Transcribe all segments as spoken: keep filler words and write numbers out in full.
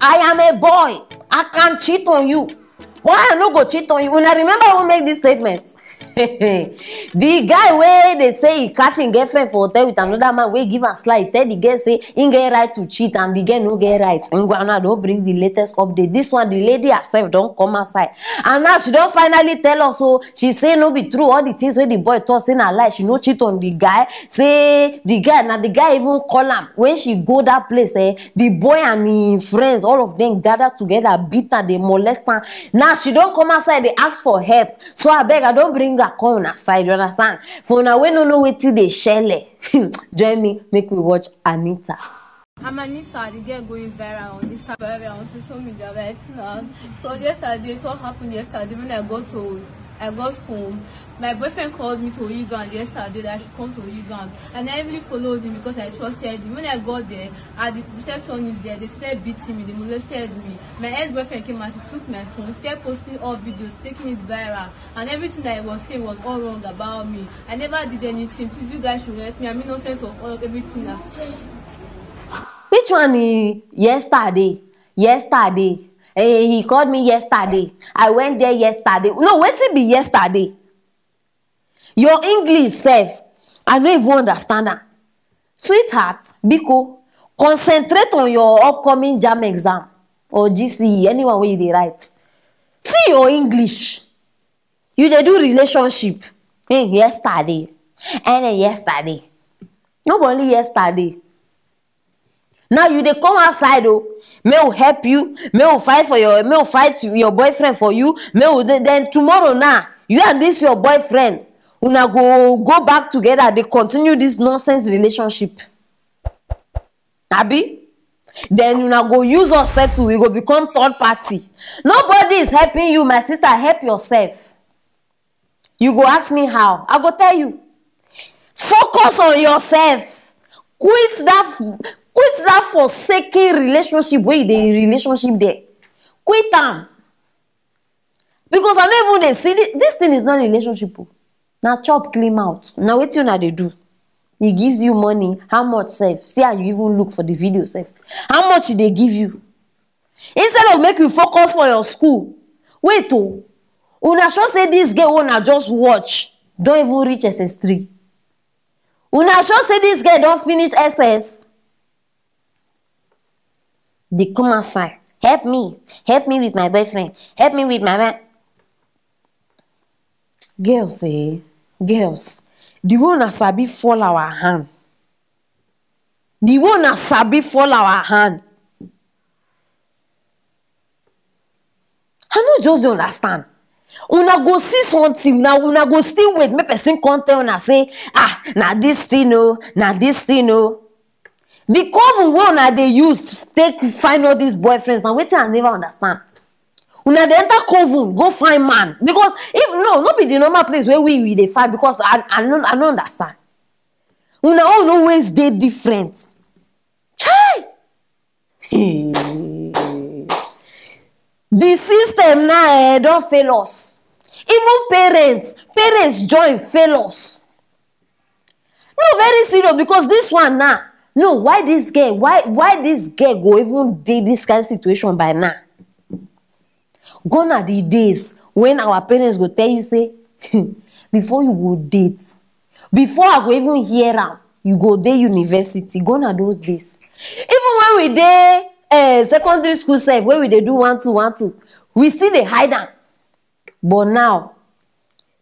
I am a boy. I can cheat on you. Why I no go cheat on you? Una remember who make this statement? The guy wey dey say he catch him girlfriend for hotel with another man wey give am slide, tell the girl say he get right to cheat and the girl no get right. Ngwa, una don bring the latest update. This one, the lady herself don come outside. And now she don finally tell us, so she say no be true. All the things wey the boy talk say na lie. She no cheat on the guy. Say the guy, na the guy even call am. When she go that place, eh, the boy and him friends, all of them gather together, beat her, dey molest her. Now she don come outside, dey ask for help. So abeg, I don bring her come una side, you understand? For una wey no know wetin dey shele, join me, make we watch Anita. I'm Anita, the girl going viral on Instagram and on social media right now. So yesterday, it all happened yesterday when I got to I got home. My boyfriend called me to Oyigan yesterday that I should come to Oyigan, and I heavily followed him because I trusted him. When I got there, at the receptionist there, they started beating me, they molested me. My ex-boyfriend came and he took my phone, started posting all videos, taking it viral, and everything that he was saying was all wrong about me. I never did anything. Please, you guys should help me. I'm innocent of all everything. Which one? He yesterday, yesterday. Eh, he called me yesterday. I went there yesterday. No, wetin be yesterday? Your English sef, I no even understand am. Sweetheart, biko, concentrate on your upcoming JAMB exam or G C E, anyone wey you dey write. See your English. You dey do relationship. Hey, yesterday. And yesterday. No be only yesterday. Now you dey come outside, oh, may we help you, may we fight for your, may we fight your boyfriend for you, may we, then tomorrow now, you and this your boyfriend, una go go back together, dey continue this nonsense relationship. Abi? Then una go use us settle, we go become third party. Nobody is helping you, my sister, help yourself. You go ask me how? I go tell you. Focus on yourself. Quit that, quit that forsaken relationship wey you dey relationship there. Quit am. Because I no even dey see this, this thing is not relationship o. Na chop clean mouth. Na wetin una dey do? He gives you money. How much sef? See how you even look for the video sef. How much he dey give you? Instead of make you focus for your school. Wait o. Una sure say this girl wey una just watch don even reach S S three? Una sure say this girl don finish S S? Dey come outside. Help me. Help me with my boyfriend. Help me with my man. Girls, eh? Girls, the way una sabi fall our hand. The way una sabi fall our hand. I no just dey understand. Una go see something, una, una go still wait, make person come tell una say, ah, na this thing o, na this thing o. The coven wey una dey use take find all these boyfriends, na wetin I never understand. Una dey enter coven, go find man. Because if, no, no be the normal place where we, we dey find, because I, I no, I no understand. Una own always dey different. Chai! The system now, eh, don fail us. Even parents, parents join fail us. No, very serious, because this one now, no, why this girl, why, why this girl go even dey this kind situation by now? Gone are the days when our parents go tell you say, before you go date, before I go even hear am, you go dey university. Gone are those days. Even when we dey, eh, secondary school sef, wey we dey do one two, one two, we still dey hide am. But now,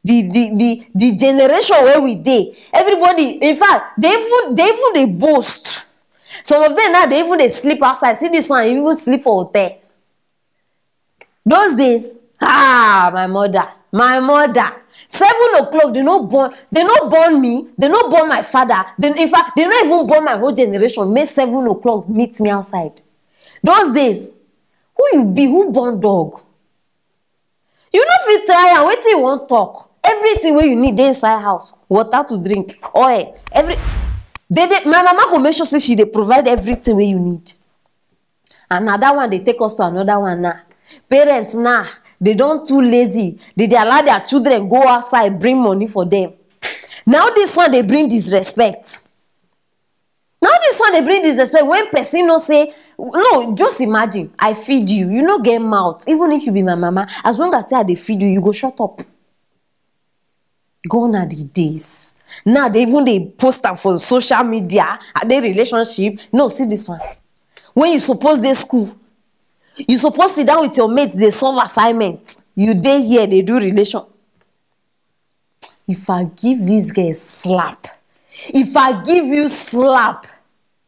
the, the, the, the generation wey we dey, everybody, in fact, they even, they even dey boast. Some of them now, they even dey sleep outside. See this one, he even sleep for hotel. Those days, ah, my mother, my mother. Seven o'clock, they no born, they no born me, they no born my father. They, in fact, they no even born my whole generation. Make seven o'clock meet me outside. Those days, who you be? Who born dog? You no fit try am. Wetin you wan talk? Everything wey you need dey inside house. Water to drink, oil, every, they, they, my mama go make sure say she dey provide everything wey you need. And na that one dey take us to another one now. Parents now, they don too lazy. They dey allow their children go outside, bring money for them. Now this one dey bring disrespect. Now this one dey bring disrespect when person no say, no, just imagine, I feed you, you no get mouth. Even if you be my mama, as long as say I dey feed you, you go shut up. Gone are the days. Now they even dey post am for social media. Are they relationship? No, see this one. When you suppose dey school, you suppose sit down with your mates, dey solve assignment. You dey here, dey do relation. If I give this girl slap, if I give you slap,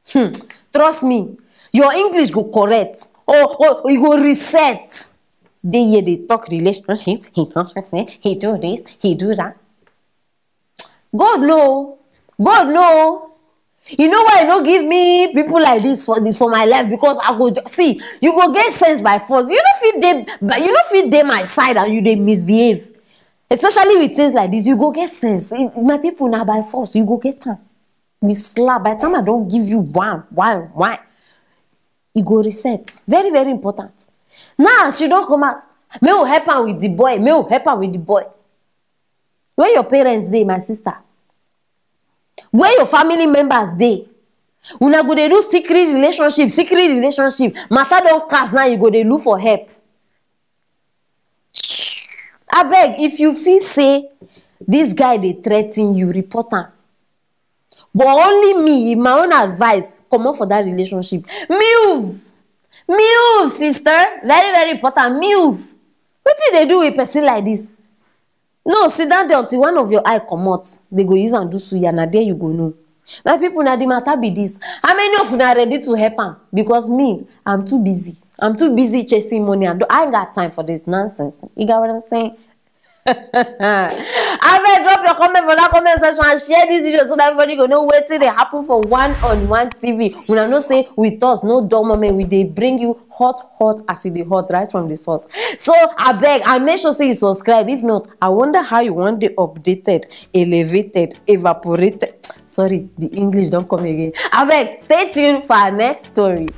hmm, trust me, your English go correct. Oh, oh, you go reset. Dey here, dey talk relationship. He talk, he do this, he do that. God know, God know. You know why you no give me people like this for the, for my life? Because I go ju- see, you go get sense by force. You no fit dey, but you no fit dey my side and you dey misbehave. Especially with things like this, you go get sense. Eh, my people, na by force you go get am. We slap. By the time I don give you one, one, one, e go reset. Very, very important. Now as you don come out, make we help am with the boy. Make we help am with the boy. Where your parents dey, my sister? Where your family members dey? Una go dey do secret relationship, secret relationship. Matter don cast, now you go dey look for help. Abeg, if you feel say this guy dey threaten you, report am. But only me, my own advice, comot for that relationship. Move! Move, sister! Very, very important. Move! Wetin you dey do with person like this? No, sit down there until one of your eye comot. They go use am do suya, na there you go know. My people, na the matter be this. How many of una ready to help am? Because me, I'm too busy. I'm too busy chasing money and I ain't got time for this nonsense. You get what I'm saying? Abeg, drop your comment for that comment section and share this video so that everybody go know wetin dey happen for One on One T V. Una know say with us, no dull moment, we dey bring you hot, hot as e dey hot right from the source. So abeg, and make sure say you subscribe. If not, I wonder how you wan dey updated, elevated, evaporated. Sorry, the English don come again. Abeg, stay tuned for our next story.